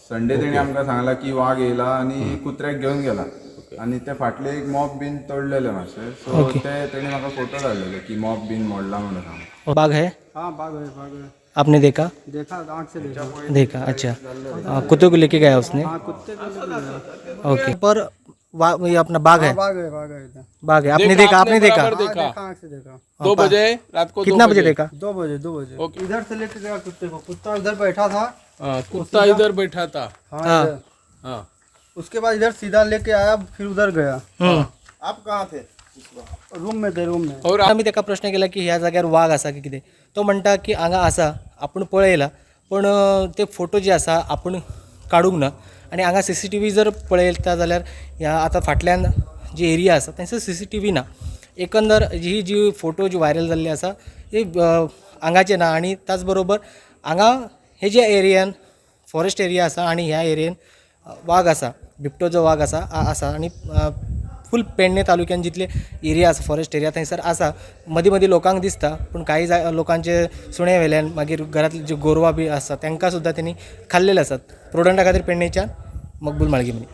Sunday तेणी आमकां सांगला की वाग येयला आनी कुत्र्याक घेवन गेला आनी ते फाटले एक मॉप बीन तोडलेले मातशे, सो ते तेणी म्हाका फोटो धाडलेले की मॉप बीन मोडला म्हणून सांग. बाघ है? हाँ, बाघ है, बाघ है. आपने देखा? देखा, आँख से देखा. देखा, अच्छा. कुत्ते को लेके गया उसने? हाँ, कुत्ते को लेके गया. ओके, पर ये अपना बाघ है? बाघ है, बाघ है इधर. बाघ है, आपने देखा? आपने देखा? हाँ, देखा, आँख से देखा. 2 बजे रात को. कितना बजे देखा? 2 बजे, 2 बजे. इधर से लेके गया कुत्ते को. कुत्ता उधर बैठा था. हाँ, कुत्ता इधर बैठा था. हाँ, इधर. हाँ. उसके बाद इधर सीधा लेके आया, फिर उधर गया. आप कहाँ थे? रूम में थे, रूम में. और आमी ताका प्रश्न केला की ह्या जाग्यार वाग आसा की कितें, तो म्हणटा की हांगा आसा, आपूण पळयला, पूण ते फोटो जे आसा आपूण काडूंक ना. आनी हांगा सीसीटीव्ही जर पळयता जाल्यार ह्या आतां फाटल्यान जी एरिया आसा थंयसर सीसीटीव्ही ना. एकंदर ही जी फोटो जी व्हायरल जाल्ली आसा ही हांगाचे ना. आनी त्याच बरोबर हांगा हे जे एरियान फॉरेस्ट एरिया आसा आनी ह्या एरियेन वाग आसा, बिबटो जो वाग आसा आसा. आनी फूल पेडणे तालुक्यान जितले एरिया आसा फॉरेस्ट एरिया थंयसर आसा. मदीं मदीं लोकांक दिसता, पूण काही लोकांचे सुणे व्हेल्यान, मागीर घरांतली जी गोरवां बी आसा तांकां सुद्दां तेणी खाल्लेले आसात. प्रुडंटा खातीर पेडणेच्यान मकबूल माळगेमनी.